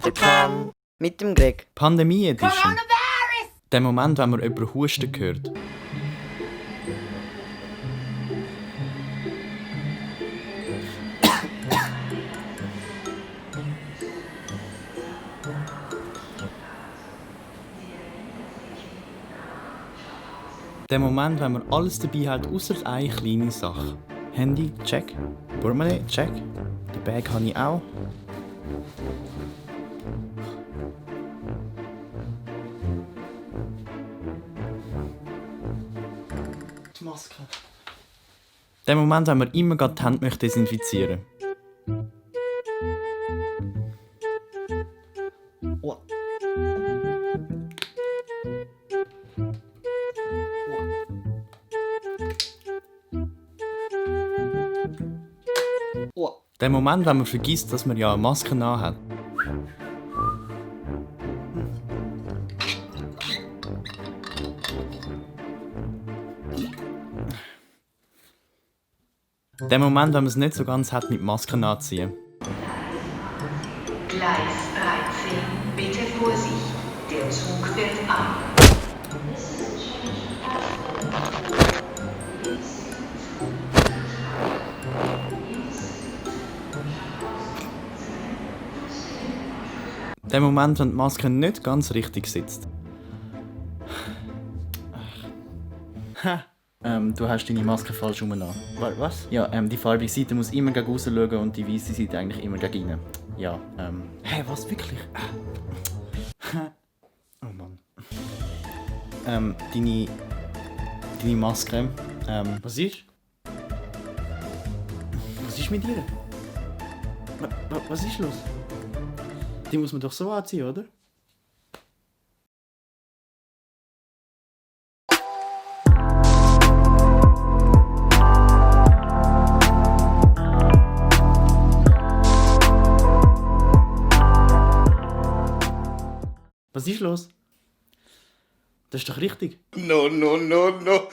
der Cam mit dem Greg. Pandemie Edition. Der Moment, wenn man jemanden husten hört. Der Moment, wenn man alles dabei hat, außer eine kleine Sache. Handy, check. Portemonnaie, check. Die Bag habe ich auch. Die Maske. Der Moment, wenn man immer die Hände möchte desinfizieren. Oh. Oh. Der Moment, wenn man vergisst, dass man ja eine Maske hat. Der Moment, wenn man es nicht so ganz hat mit Masken anziehen. Gleis 13, bitte Vorsicht, der Zug fährt ab. Der Moment, wenn die Maske nicht ganz richtig sitzt. Du hast deine Maske falsch rum an. Was? Ja, die farbige Seite muss immer gegen raus schauen und die weiße Seite eigentlich immer gegen rein. Ja, Hä, was, wirklich? Oh Mann. Deine Maske, was ist? Was ist mit dir? Was ist los? Die muss man doch so anziehen, oder? Was ist los? Das ist doch richtig. No, no, no, no.